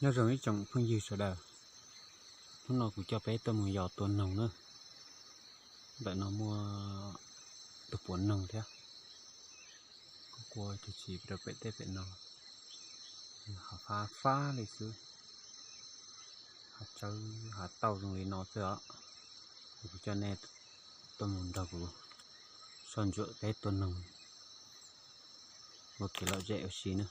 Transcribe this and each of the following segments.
Nyob zoo ib tsoom phooj ywg sawv daws, hnub no kuv coj peb tuaj mus yos tua noog na. Ntawm no muaj tus puav noog thiab, kuv kua cug tsis rau pem tej pem no, hav fab fab li xwb, hav tsawb hav tauj zoo li no xwb os. Kuv coj nej tuaj mus nrog kuv soj ntsuam peb tua noog ua kev lom zem ua si na.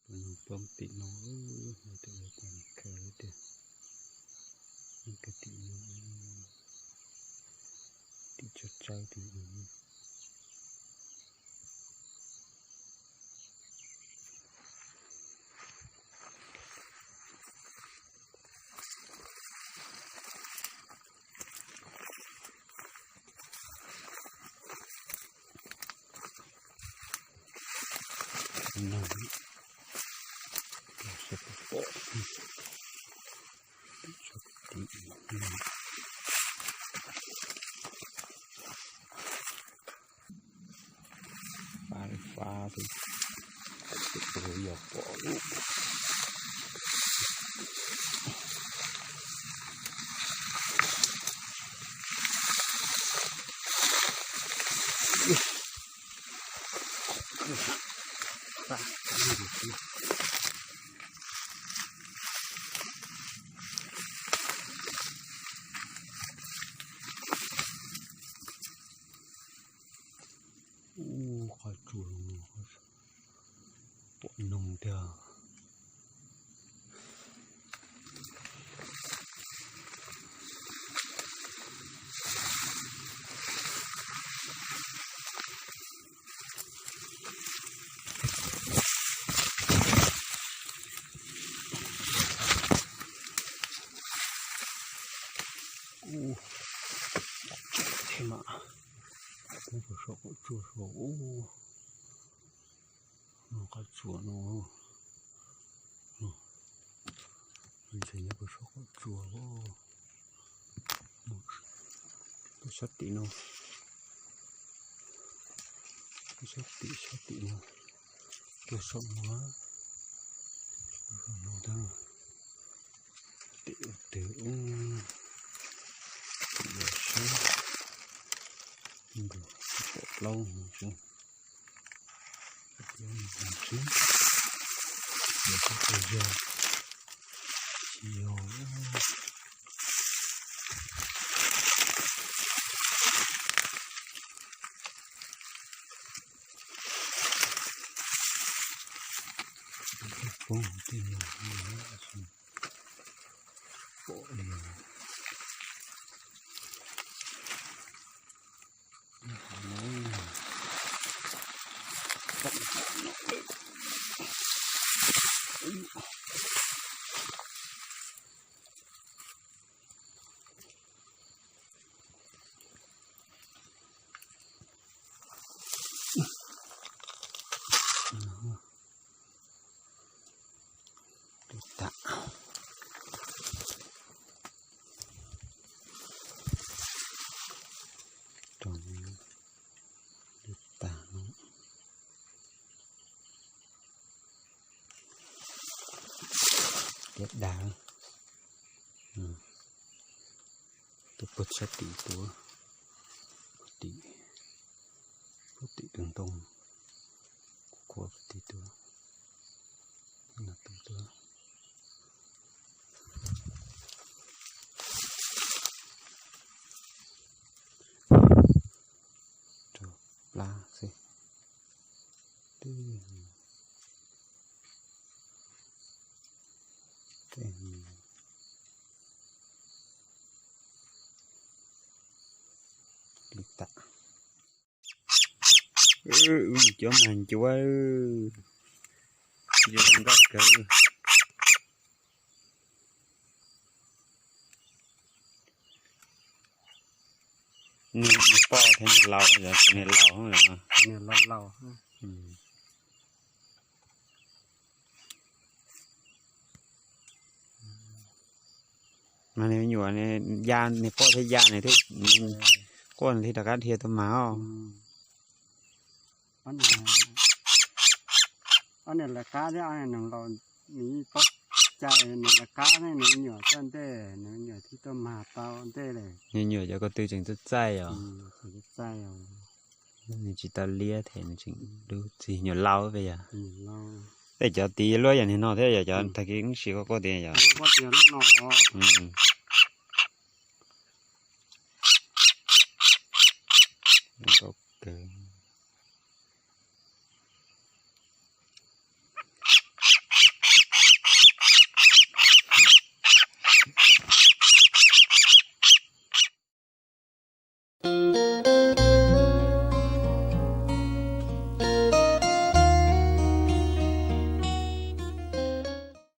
Tus noog poob tim no, hais tias ua cas khaws tiag, khaws tim no, tim tsawb tsawb tim no. Noog, sawv pom pom, tim tim, fab li fab xwb, tus yog pom lub. Ub, qhov tsua, pom noog tiag. Ub, tseem tshuav thiab mas, nyob puag saum qaum tsuag saud. Ub, no qab tsuas no, ntshe nyob puag saum qaum tsuag. Sab tim no, sab tim, sab tim no, puag saum no, saum no thiab. Tim ua twg ub, tim yog sab, nkaus pom plaub no xwb. Pom plaub no xwb, yog sab puas yog, tsis yog. Poob tej no, pom li. Tus tas, tus tas no. Tiab dag, tuaj puag sab tim tuaj, puag tim, puag tim tus ntoo, kuv khuam puag tim tuaj, no tus tuaj. Rau plab xwb. Twb, twb, Cov mas ncuav, ncuav nkauj kawg. Niag poj thiab niag laus, niag laus, niag laus. Mas niag me nyuam ya, niag poj thiab ya nws thiaj, quaj nws thiaj rov qab dhia tuaj mas os. Ob niag lawv qab thiab ob niag laus, nws paub cai nws lawv qab thiab nws me nyuam tuaj ntej, nws me nyuam thiaj tuaj mag tau ntej lawm. Nws me nyuam cov ko tw tseem txaij txaij os. Nws tsis tau liab thiab nws tseem dub txig, nyuam laus peb yog. Tej cov tid luaj yam niag no thiab yog cov tag kis wb sim quaj quaj tias yog. Nkauj kawg.